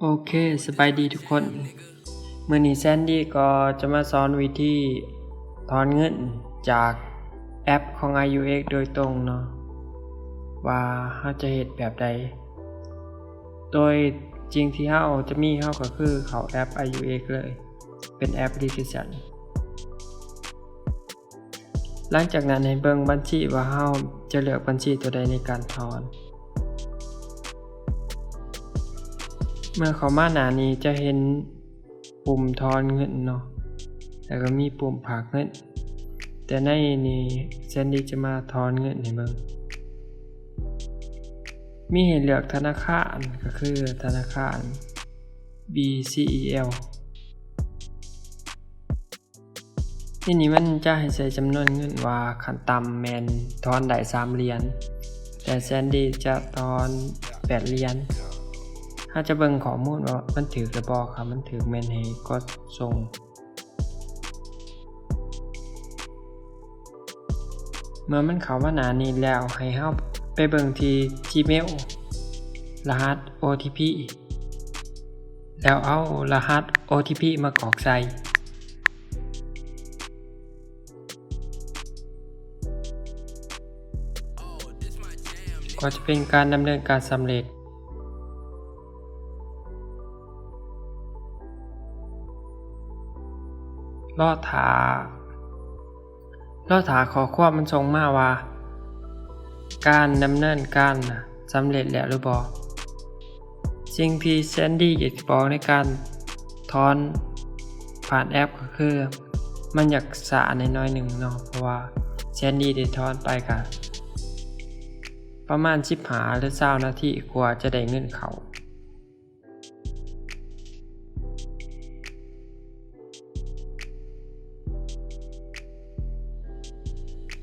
ໂອເຄ ສະບາຍດີທຸກຄົນ. ມື້ນີ້ແຊນດີກໍຈະມາສອນວິທີຖອນເງິນຈາກແອັບຂອງ ໄອ ຢູ ເອັກ ໂດຍຕົງເນາະ ວ່າເຮົາຈະເຮັດແບບໃດ. ໂດຍສິ່ງທີ່ເຮົາຈະມີ ເຮົາກໍຄືເຂົ້າແອັບ ໄອ ຢູ ເອັກ ເລີຍ ເປັນແອັບພລິເຄຊັນ. ຫຼັງຈາກນັ້ນໃຫ້ເບິ່ງບັນຊີວ່າເຮົາຈະເລືອກບັນຊີຕົວໃດໃນການຖອນ. ເມື່ອເຂົ້າມາໜ້ານີ້ຈະເຫັນປຸ່ມຖອນເງິນເນາະ ແລ້ວກໍມີປຸ່ມຝາກເງິນ. ແຕ່ໃນນີ້ແຊນດີຈະມາຖອນເງິນໃຫ້ເບິ່ງ. ມີໃຫ້ເລືອກທະນາຄານ ກໍຄືທະນາຄານ ບີ ຊີ ອີ ແອລ. ທີນີ້ມັນຈະໃຫ້ໃສ່ຈຳນວນເງິນວ່າຂັ້ນຕ່ຳແມ່ນຖອນໄດ້ສາມຫຼຽນ ແຕ່ແຊນດີຈະຖອນແປດຫຼຽນ. ເຮົາຈະເບິ່ງຂໍ້ມູນວ່າມັນຖືກຫຼືບໍ່. ຄັນມັນຖືກແມ່ນໃຫ້ກົດສົ່ງ. ເມື່ອມັນເຂົ້າມາໜ້ານີ້ແລ້ວ ໃຫ້ເຮົາໄປເບິ່ງທີ່ Gmail ລະຫັດ ໂອ ທີ ພີ ແລ້ວເອົາລະຫັດ ໂອ ທີ ພີ ມາກອກໃສ່. ກໍຈະເປັນການດຳເນີນການສຳເລັດ. ລໍຖ້າ ລໍຖ້າຂໍ້ຄວາມມັນສົ່ງມາວ່າ ການດຳເນີນການສຳເລັດແລ້ວຫຼືບໍ່. ສິ່ງທີ່ແຊນດີຢາກຈະບອກໃນການຖອນຜ່ານແອັບກໍຄື ມັນຢາກຊ້າແດ່ໜ້ອຍໜຶ່ງເນາະ ເພາະວ່າແຊນດີໄດ້ຖອນໄປກະປະມານສິບຫ້າ ຫຼື ຊາວນາທີກວ່າຈະໄດ້ເງິນເຂົ້າ.